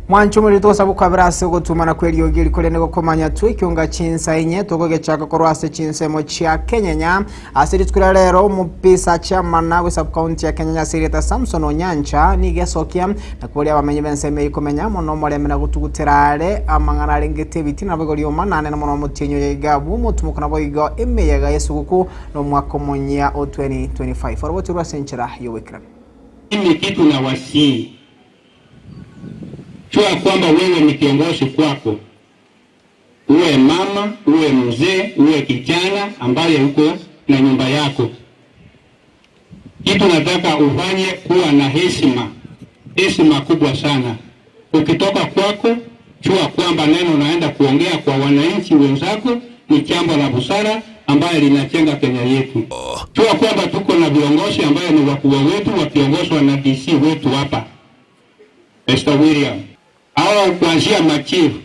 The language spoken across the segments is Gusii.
Mwanche omoriri togosaba okwabera ase ogotumana kw'eriogi eri korende gokomanya twe ekionga chinsa inye togogechaka korwa ase chinsemo chia Kenyenya ase rituko ria rero omopisa chairman bwe sub county ya Kenyenya ase erieta Samson Onyancha nigo esokia na koboria abamenyi b'ensemo eyio komenya amo nomorembe na gotugutera are amang'ana arengete ebitina naboigo rioma nane mono omotienyi oyo iga bw'omotumoko naboigo emeyega y'esuguku na omwaka omonyia o 2025 orobotirwe ase enchera y'oboikeranu. Mimi kitu nawasihi, jua kwamba wewe ni kiongozi kwako, uwe mama, uwe mzee, uwe kijana ambaye uko na nyumba yako. Kitu nataka ufanye, kuwa na heshima, heshima kubwa sana. Ukitoka kwako, jua kwamba neno unaenda kuongea kwa wananchi wenzako ni jambo la busara ambaye linajenga Kenya yetu. Jua kwamba tuko na viongozi ambaye ni wakubwa wetu wakiongozwa na DC wetu hapa Esther William, hao kuanzia machifu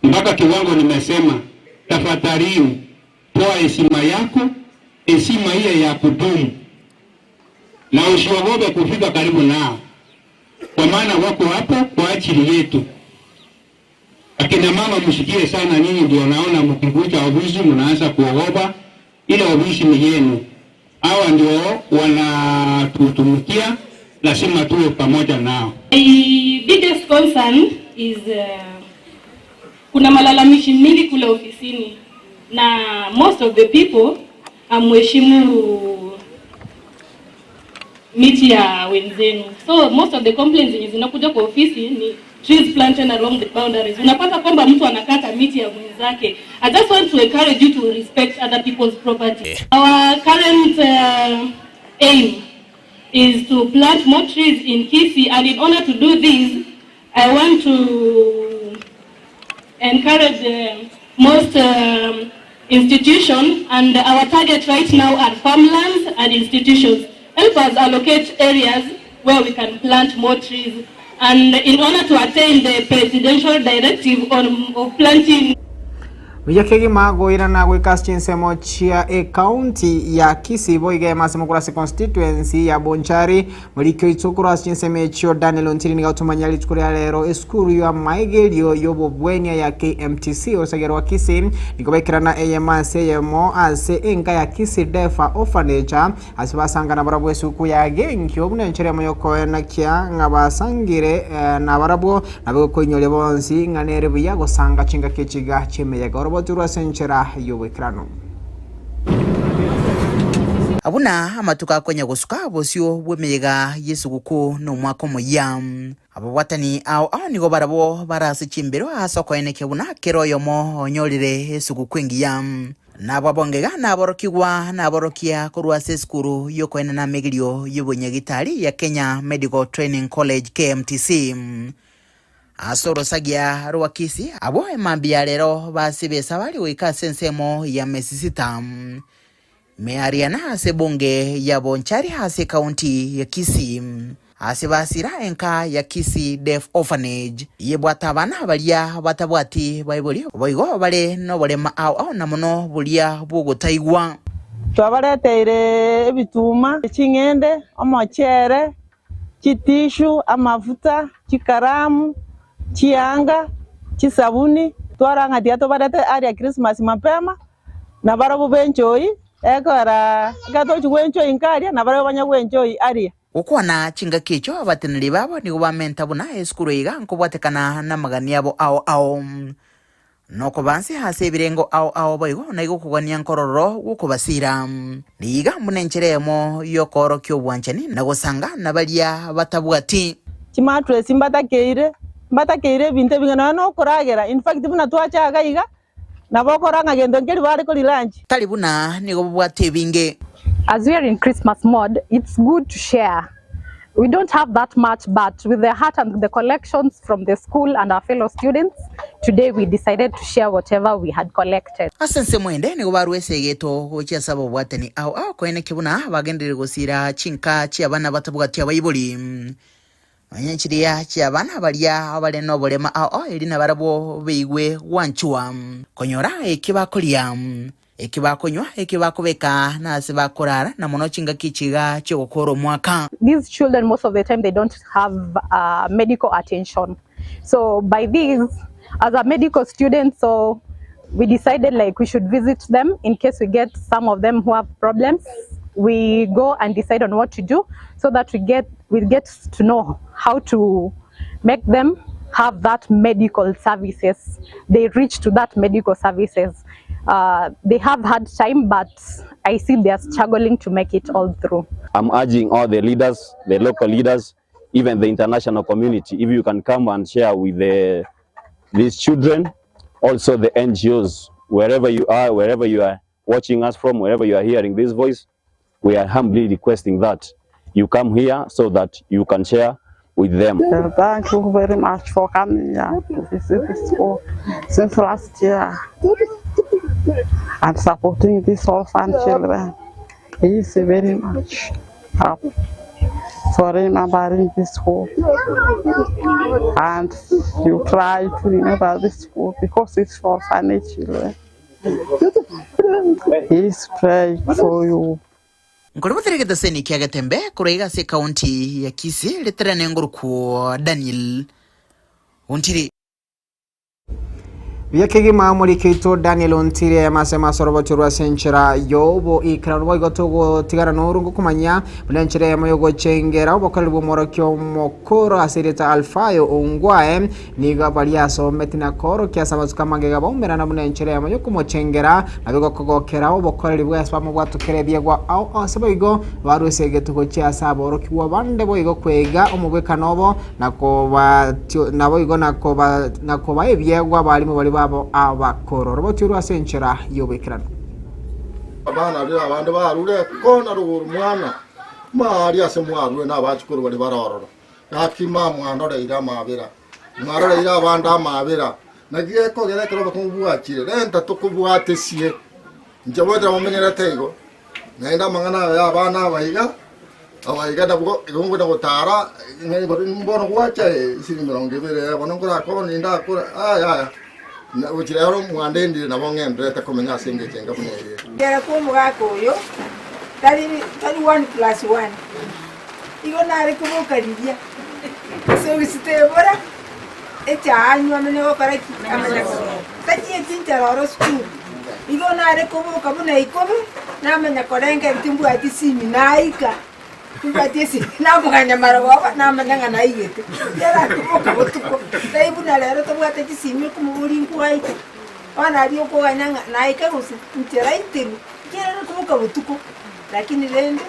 mpaka kiwango nimesema, tafadhalini toa heshima yako, heshima hiyo ya kudumu, na usiogope kufika karibu nao, kwa maana wako hapo kwa ajili yetu. Akina mama msikie sana, nyinyi ndio naona mkikuja ofisi mnaanza kuogopa. Ile ofisi ni yenu, hawa ndio wanatutumikia, lazima tuwe pamoja nao. My biggest concern is kuna malalamishi mingi kule ofisini na most of the people amheshimu miti ya wenzenu. So most of the complaints zenye zinakuja kwa ofisi ni trees planted along the boundaries. Unapata kwamba mtu anakata miti ya mwenzake. I just want to encourage you to respect other people's property. Our current aim is to plant more trees in Kisii, and in order to do this, I want to encourage most institutions, and our target right now are farmlands and institutions. Help us allocate areas where we can plant more trees. And in order to attain the presidential directive on of planting Buya kegima goirana goika ase chinsemo chia ekaunti ya Kisii boiga ase mokoro ase constituency ya Bonchari morikio oito korwa ase chinsemo echio Daniel Ontiri nigo atomanya rituko ria rero esukuru ya maegerio y'obobwenia ya KMTC orosege rwa Kisii nigo baikerana eyemo ase eyemo ase enka ya Kisii Deaf Orphanage ase basangana barabwo esuku ya genkio buna enchera emo yokoenakia ng'a basangire nabarabwo nabo gokoinyoria bonsi ng'a nere buya gosanga chingaki echiga chi'emeyega orobotirwe ase enchera y'oboikeranu. Buna amatuko akonya gosuka bosio bw'emeyega y'esuguku na omwaka omoyia. Ababwatani ao ao nigo barabwo bare ase chimbero ase okoenekia buna kera oyomo onyorire esuguku engiya. Nabo abongega naborokigwa naborokia korwa ase esukuru y'okoenana amegerio y'obonyagitari ya Kenya Medical Training College, KMTC, ase orosagia rwa Kisii, abwo emambia ya rero basibe esabari goika ase ensemo ya Mesisita, Meariana ase ebunge ya Bonchari ase ekaunti ya Kisii. Ase basira enka ya Kisii Deaf Orphanage yebwate abana baria batabwati baibori boigo bare noborema ao ao na mono boria bw'ogotaigwa. Twabareteire ebituma, ching'ende, omochere, chitishu, amafuta, chikaramu, chianga, chisabuni. Twarang'atia tobarete aria Christmas mapema, na barabwo benchoi, ekero ekero tochia gwenchoi nkaria, na barabwo banya gwenchoi aria. Gokwana chingaki echio abateneneri babo nigo bamenta buna esukuru iga nkobwatekana namagani abo ao ao, nokoba nse ase ebirengo ao ao boigo naigo okogania nkororo gw'okobasiira. Niga buna enchera eyemo y'okoorokia obwanchani na gosanga nabaria batabwati. Chimattress mbatakeire, mbatakeire ebinto ebinge nonya na okoragera, in fact buna twacha iga iga, Nabo okora ng'a gento nkeri bare koriranchi. Tari buna nigo bobwate ebinge. As we are in Christmas mode, it's good to share. We don't have that much, but with the heart and the collections from the school and our fellow students, today we decided to share whatever we had collected. Ase ensemo ende nigo barua esegeto gochia ase ababwatani ao ao koenekia buna bagenderire gosiira chinka chi'abana batabwati abaibori. Nonya chiria chi'abana baria bare noborema ao, erio nabarabwo baigwe gwanchwa konyora ekio bakoria. Eki bakonywa, eki bakobeka, na ase bakorara, na mono chingaki echi iga chi'ogokoora omwaka. These children most of the time they don't have medical attention so by this as a medical student so we decided like we should visit them in case we get some of them who have problems we go and decide on what to do so that we get we get to know how to make them have that medical services they reach to that medical services uh, they have had time but I see they are struggling to make it all through. I'm urging all the leaders, the local leaders, even the international community, if you can come and share with these children, also the NGOs, wherever you are, wherever you are watching us from, wherever you are hearing this voice, we are humbly requesting that you come here so that you can share with them. Thank you very much for coming here to visit the school since last year and supporting these orphan children. He is very much happy for remembering this school. And you try to remember this school because it's for orphanage children. He is praying for you. Nkore botere egeteseni kia Getembe korwa iga ase ekaunti ya Kisii ritere nengorokwo Daniel Ontiri. Buya kegima omoriki oito Daniel Ontiri ayamo ase amasoroboti orwa ase enchera y'oboikeranu boigo togotigana noru ngokomanya buna enchera eyemo y'ogochengera obokoreri bw'omworokia omokoro ase erieta Alfayo Ongwae Nigo baria asometi na koorokia ase amatuko amagega baumerana buna enchera eyemo y'okomochengera, na bigokogokera obokoreri bw'ase bamobwatokera ebiegwa ao ase boigo barue ase egetugo chia ase aborokigwa bande boigo kweiga omobwekano obo na kobatio naboigo na koba na kobaa ebiegwa abalimu baria babo abakoro. Orobotie orwo ase enchera y'oboikeranu. Abana riria abande barure kona rogoro mwana, maaria ase mwarure nabachukuru baria bare ororo. Gaki mamwandoreire amaabera, mwaroreire abande amaabera. Naki gekogera ekero obokong'u bwachire, renta tokobwatesie. Inche boetera momenyerete igo, naende amang'ana aya y'abana aba iga, aba iga nabwo igo ngocha gotara, ng'a igoro mbono gwacha ee, esiri emerongo ebere ee, bono nkorakore nindakore, yaya, na gochia rero mwandendire nabo ng'endererete komenya ase engencho enga buna eye. Kera kw'omogaka oyo tari tari one plus one. Igo nare koboka riria, esogisi tebora, echaanywa amenye gokora ki? Amenye kogenda. Tachieti nchara oro sukuru. Igo nare koboka buna ikomi, namanya korengereria timbwati simi naika, timbwati esimi namoganya marogoba namanya ng'a naigete. Ekiagera akoboka botuko, tari buna rero tobwate chisimi okomoboria nkwaika, bono aria okoganya ng'a naika gose nchera aiterwe, ekiagera nare koboka botuko, lakini rende.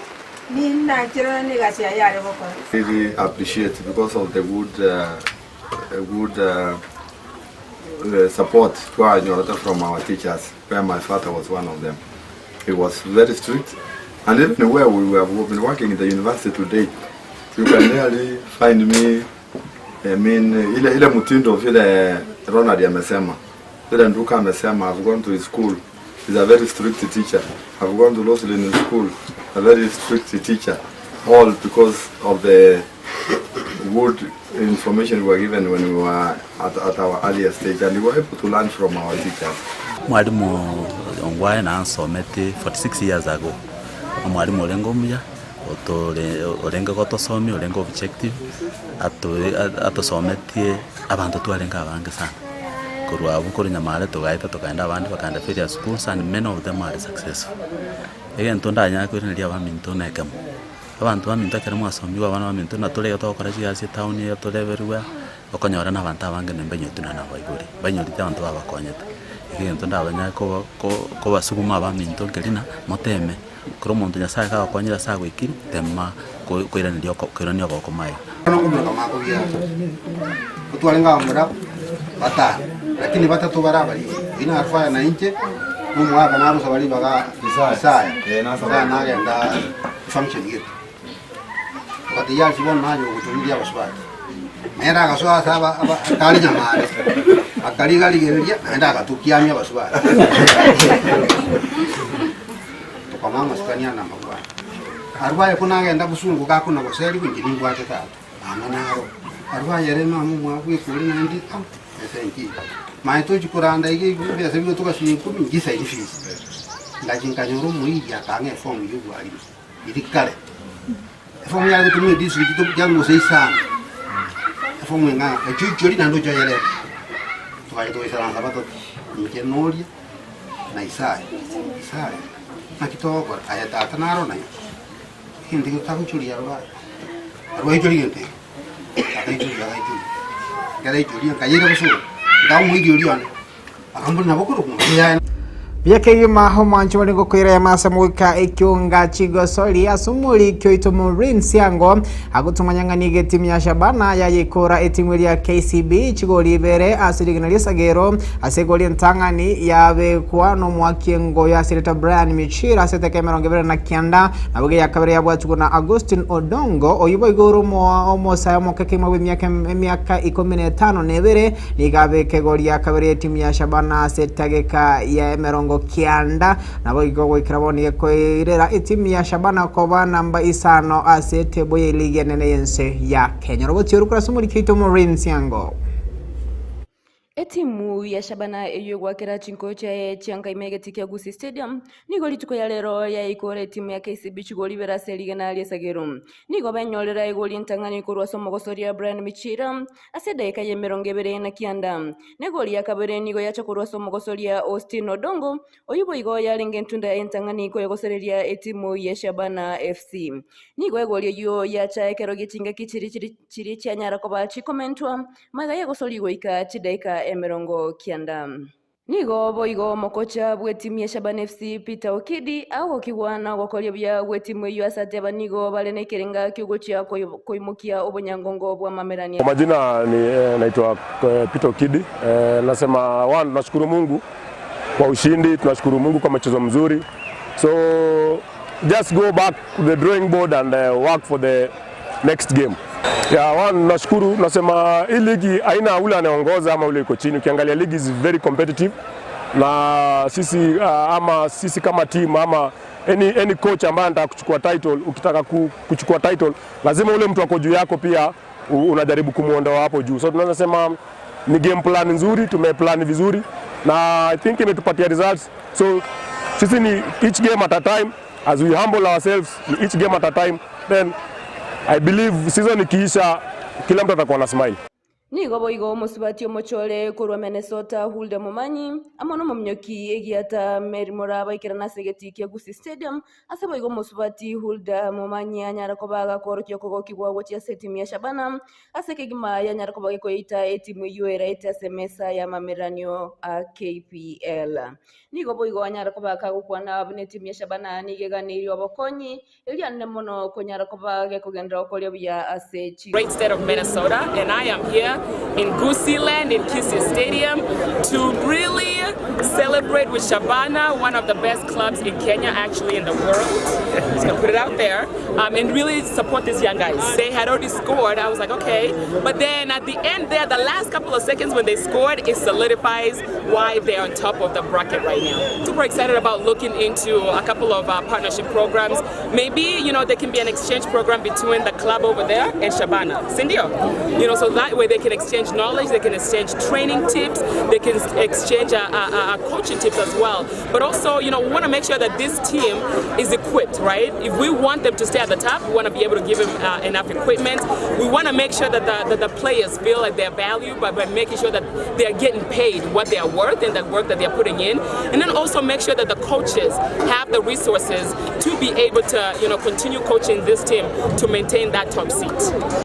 Ninancherana negasi yaye are gokora. Really appreciate because of the good good support twanyorete from our teachers where my father was one of them. He was very strict and even where we have been working in the university today you can really find me I mean ile ile mtindo vile Ronald amesema vile Nduka amesema I've gone to his school He's a very strict teacher. I've gone to Roslyn school, a very strict teacher. All because of the good information we were given when we were at, at our earlier stage and we were able to learn from our teachers. Mwalimu Ongwae nansometi 46 years ago, omwalimu orenge omuya, otore orenge gotosomia orenge objective, ato atosometie abanto twarenge abange sana. Korwa abwo korwa Nyamare togaeta tokaenda abande bakaenda various schools and many of them are successful. Egento ndanyare koiraneria abaminto na ekemo, abanto baminto ekero mwasomigwe abana baminto na tore iga togokora chigasi etown iga tore everywhere, okonyora na abanto abange na mbanyotwe na nabaibori, mbanyorete abanto babakonyete. Egento ndabanyare koba ko kobasuguma abaminto nkeri na moteme, Ekero omonto Nyasae kagokonyire ase agoikire, tema koiraneria koirania ogokoma iga. Bono nkominyoka makobiara, otwarenge abamura batano, lakini batato bare abariri, oyio na Alfayo na inche, na omogaka narosaba ribaga Isaya, Isaya nagenda efunction gete. Ogatiyia ase bono naye ogochoriria abasubati. Nere agasoa ase aba aba akare nyamare, akariga-rigereria naende agatukiamia abasubati. Tokamoa amasikani ane amabwana. Arwe aye ko nagenda bosungu gakona goserigwa inche nimbwate tata, mama naro. Arwe aye ere mama omwabo bwekore naende ah, ese nki. Manye tochi koranda iga ebesa bigotoka shilingi ikomi nchisaini fees. Ngachia nkanyora omoiri akang'a efomu ya obwarimu riria kare. Efomu yare gotumwa edistrict chiarenge gose isano, efomu eng'ao, echoichori naende oche oyerete. Togacha togaikaransa batato, inche na oria na Isaya. Isaya, naki togokora? Aye tata naro naye, egento ekio totagoichoria aroro aye, aroro aichorie egento eke, agaichoria agaichoria, ekero aichoria nkayeira bosongo, nkaa omoiri oria one, akamboria nabo okorokwa ng'a yaya. Buya kegima omwancho bare gokoira yamasa mogoika ekionga chigosori ase omoriki oito Maureen Siango agotumanya ng'a nigo etimu ya Shabana yayekora etimu eria ya KCB chigori ibere ase rigena ri'esagero ase egori entang'ani yabekwa nomoaki engoyo ase erieta Brian Michira ase eteka 29 nabo iga eyakabere yabwatigwe na Augustine Odongo oyio boigo ore omosae omoke kegima bw'emiaka emiaka 52. Nigo abeke egori ya kabere y'etimu ya Shabana ase etageka ya 90. Naboigo goikera bono nigo ekoirera etimu ya Shabana koba namba isano ase etable y'eligi enene y'ense ya Kenya. Oroboti oru korwa ase omoriki oito Maureen Siango. Etimu ya Shabana eyio egwakera chinkoyo chiaye chiankaima egetii kia Gusii Stadium nigo rituko ya rero yaikora etimu ya KCB chigori ibere ase rigena ri'esagero. Nigo benyorera egori entang'ani korwa ase omogosoria Brian Michira Ase edaika y'emerongo ebere na kianda, na egori ya kabere nigo yacha korwa ase omogosoria Austin Odongo, oyio boigo yarenge entunda entang'ani koyegosereria etimu ya Shabana FC. Nigo egori eyio yacha ekero gie chingaki chiria chiri chiria chianyara koba chikomentwa magega y'egosori goika chidaika 90. Nigo boigo omokocha bw'etimu ya Shabana FC Peter Okidi agokigwa na ogokoria buya gw'etimu eyio ase ateba nigo bare nekerenga kiogochia koimokia obonyangongo bw'amamerania. Kwa majina ni naitwa Peter Okidi. Nasema one, tunashukuru Mungu kwa ushindi, tunashukuru Mungu kwa mchezo mzuri. So just go back to the drawing board and work for the next game. Yeah, one, nashukuru nasema hii ligi haina ule anaongoza ama ule iko chini. Ukiangalia ligi is very competitive na sisi ama sisi kama team ama any coach ambaye anataka kuchukua title, ukitaka kuchukua title lazima ule mtu ako juu yako pia unajaribu kumuondoa hapo juu. So tunaweza sema ni game plan nzuri, tumeplan vizuri na I think imetupatia results. So sisi ni each game at a time as we humble ourselves, ni each game at a time, then I believe season ikiisha kila mtu atakuwa na smile. Nigo boigo omosubati omochore korwa Minnesota Hulda Momanyi, amo nomominyoki egiata Mary Moraa baikerana ase egetii kia Gusii Stadium, ase boigo omosubati Hulda Momanyi anyare koba agakworokia okogokigwa gochia ase etimu ya Shabana, ase kegima yanyare koba gekoyeita etimu eyio eraete ase emesa y'amamereranio a KPL. Nigo boigo anyare koba kagokwana buna etimu ya Shabana nigo eganeirie obokonyi, erio anene mono konyara koba gekogenderera gokoria buya ase chi. Great state of Minnesota and I am here in Gusii land in Kisii Stadium to really celebrate with Shabana, one of the best clubs in Kenya, actually in the world. Just gonna put it out there and really support these young guys. They had already scored. I was like, okay. But then at the end there, the last couple of seconds when they scored, it solidifies why they're on top of the bracket right now. Super excited about looking into a couple of partnership programs. Maybe, you know, there can be an exchange program between the club over there and Shabana. Sindio? You know, so that way they can exchange knowledge, they can exchange training tips, they can exchange coaching tips as well. But also, you know, we want to make sure that this team is equipped, right? If we want them to stay at the top, we want to be able to give them enough equipment. We want to make sure that the players feel like they're valued by making sure that they are getting paid what they are worth and the work that they are putting in. And then also make sure that the coaches have the resources to be able to, you know, continue coaching this team to maintain that top seat.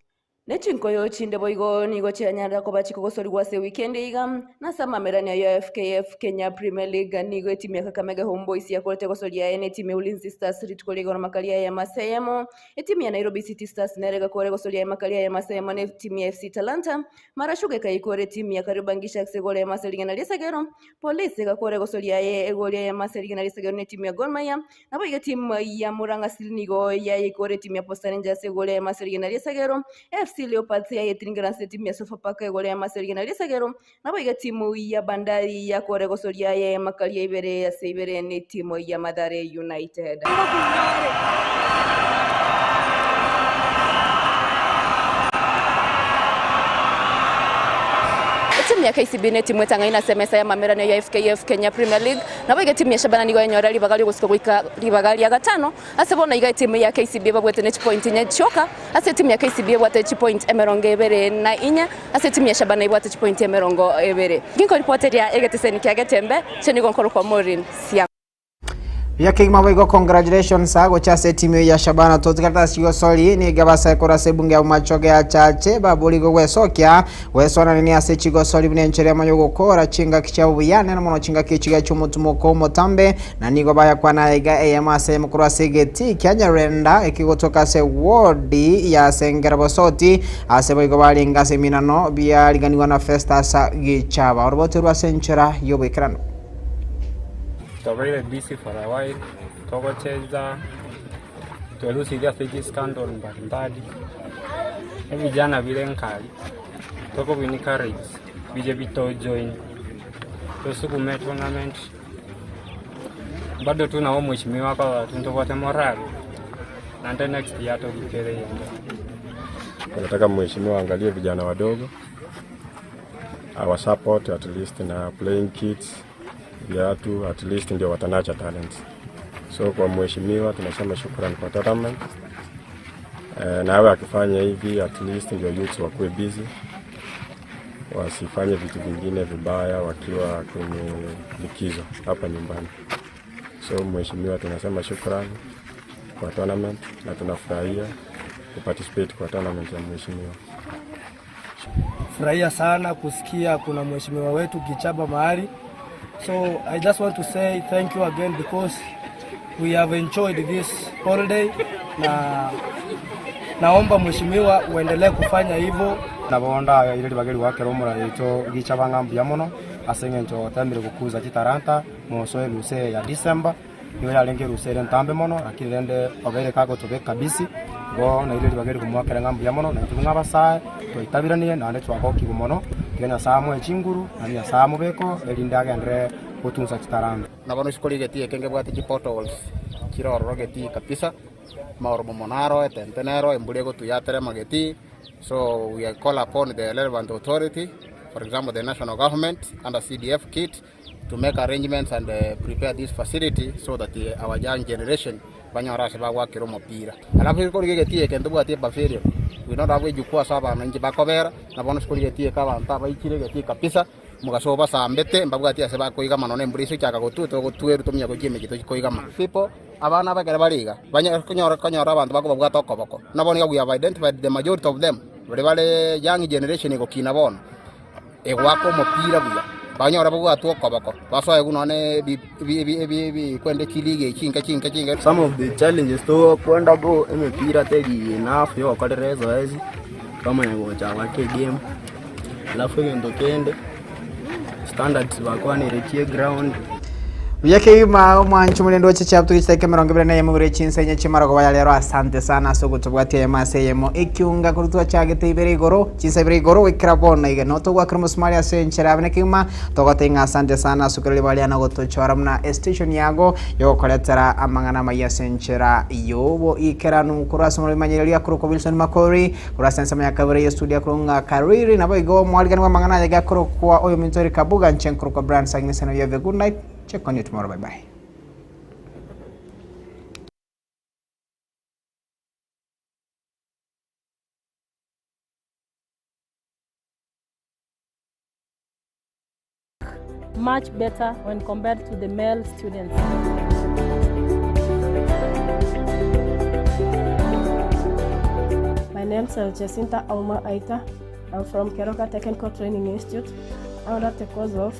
Ne chinkoyo chinde boigo nigo chianyarire koba chikogosorigwa ase ewikendi eye iga, na ase amamerani ayio a FKF Kenya Premier League nigo etimu ya Kakamega Homeboyz yakorete gosoria aye na etimu ya Ulinzi Stars rituko ria igoro makari aye ase eyemo. Etimu ya Nairobi City Stars nere egakora egosoria aye makari aye ase eyemo na etimu ya FC Talanta. Marashuga ekaikora etimu ya Kariobangi Sharks egoro eyemo ase rigena ri'esegero. Police egakora egosoria aye egori eyemo ase rigena ri'esegero na etimu ya Gor Mahia. Naboigo etimu ya Murang'a Seal nigo yayeikora etimu ya Posta Rangers egoro eyemo ase rigena ri'esegero. AFC Leopards yayetiringera ase etimu ya Sofapaka egoro eyemo ase rigena ri'esegero. Naboigo etimu ya Bandari yakora egosoria aye makaria ibere ase ibere n'etimu ya Mathare United. Etimu ya KCB netimu etang'aine ase emesa y'amamerano ya FKF Kenya Premier League. Naboigo etimu ya Shabana nigo yenyora ribaga ri'ogosika goika ribaga ria gatano. Ase bono iga etimu ya KCB ebabwate ne chipointi inye chioka, ase etimu ya KCB ebwate chipointi emerongo ebere na inye, ase etimu ya Shabana ebwate chipointi emerongo ebere. Ginkoripoteria egeteseni kia Getembe, inche nigo nkorokwa Maureen Siang'o. Buya kegima boigo congratulations aa gocha ase etimu eye ya Shabana totigarete ase chigosori nigo basae korwa ase ebunge ya Bomachoge ya Chache baborigwe gwesokia gwesoanania ase chigosori buna enchera emo yogokora chingaki chiabo buya nere mono chingaki echiga chi'omotumoko omotambe na nigo bayakwana aya iga eyemo ase eyemo korwa ase egetii kia Nyarenda ekegotoka ase ward ya Sengera Bosoti ase boigo barenge ase eminano biariganigwa na Festus Gichaba orobote rwa ase enchera y'oboikeranu. Twabeire busy for a while, togocheza, twerusirie ase chiscandal mbalimbali, ebijana bire nkari, tokobi encourage biche bitojoin, tosukume etournament, bado tu nabo mheshimiwa akorora tu ntobwate morale, naende next year torikere eyende. Tunataka mheshimiwa aangalie vijana wadogo awa support at least na playing kits viatu at least ndio watanacha talents. So kwa mheshimiwa tunasema shukrani kwa tournament. Eh, na awe akifanya hivi at least ndio youths wakuwe busy, wasifanye vitu vingine vibaya wakiwa kwenye likizo hapa nyumbani. So mheshimiwa, tunasema shukrani kwa tournament na tunafurahia kuparticipate kwa tournament ya mheshimiwa. Furahia sana kusikia kuna mheshimiwa wetu Gichaba mahali. So I just want to say thank you again because we have enjoyed this holiday na naomba mheshimiwa uendelee kufanya hivyo. Nabo ndaire ribaga eri goakera omorari oito Gichaba ng'a mbuya mono ase eng'encho otemire gokuza chitalanta mosoe erusa eye ya December. Nigo yarenge erusa ere entambe mono, lakini rende obeire kagotobeka kabisa. Igo naire ribaga eri komoakera ng'a mbuya mono, na intwe buna abasae twaitaberanire naende twagokigwa mono, tiga Nyasae amoe chinguru, naende Nyasae amobeke oo, erinde agenderere gotunsa chitalanta. Na bono isiko rigetii eke ngebwate chipotholes chire ororo getii kabisa, amaorobo mono aro, etente nero, embura egotwa yaterema getii, so we call upon the relevant authority, for example the national government under CDF kit, to make arrangements and prepare this facility so that our young generation banyore ase bagwakera omopira. Alafu ase korigia egetii eke ntobwati epavilion, we don't have ejukwa ase abananchi bakobera, na bono ase korigia egetii eke abanto abaichire egetii kabisa, mogaso obasambete mbabwati ase bakoigama nonya embura ase gochaka gotwa togotwerwa tominye gochia emechie tochie koigama. People, abana aba ekero bare iga, banyare konyora konyora abanto bakobabwata okoboko, na bono iga we have identified the majority of them, baria bare young generation egokina bono. Egoaka omopira buya, banyore babwatwe okoboko, basoe buna nonye ebikwenda chiligi echi chinke chinke chinke. Some of the challenges tokwenda go emepira teri enough yogokorera ezoezi twamanya gocha goaka egame alafu egento kende standards bakwanire chie ground. Buya kegima omwanchi omorende oche chiabutu chidakika 21 igoro echinsa enye chiamarogoba ya rero asante sana ase ogotobwatia eyemo ase eyemo ekiunga korwa twachagete ibere igoro chinsa ibere igoro goikera bono iga no togwakera omosumari ase enchera yabene kegima togotebia ng'a asante sana ase okorwa ribaga riane gotochora buna estation yago yogokoretera amang'ana amaya ase enchera yoboikeranu korwa ase omoremanyereri akorokwa Wilson Makori korwa ase ensemo ya kabere ye studio akorokwa ng'a Kariri naboigo omwarigani bw'amang'ana aye gakorokwa oyominto Eric Kabuga inche nkorokwa Brian Sagini and you have a good night check on you tomorrow bye bye. Much better when compared to the male students. My name is Jacinta Auma Aita. I'm from Keroka Technical Training Institute under the course of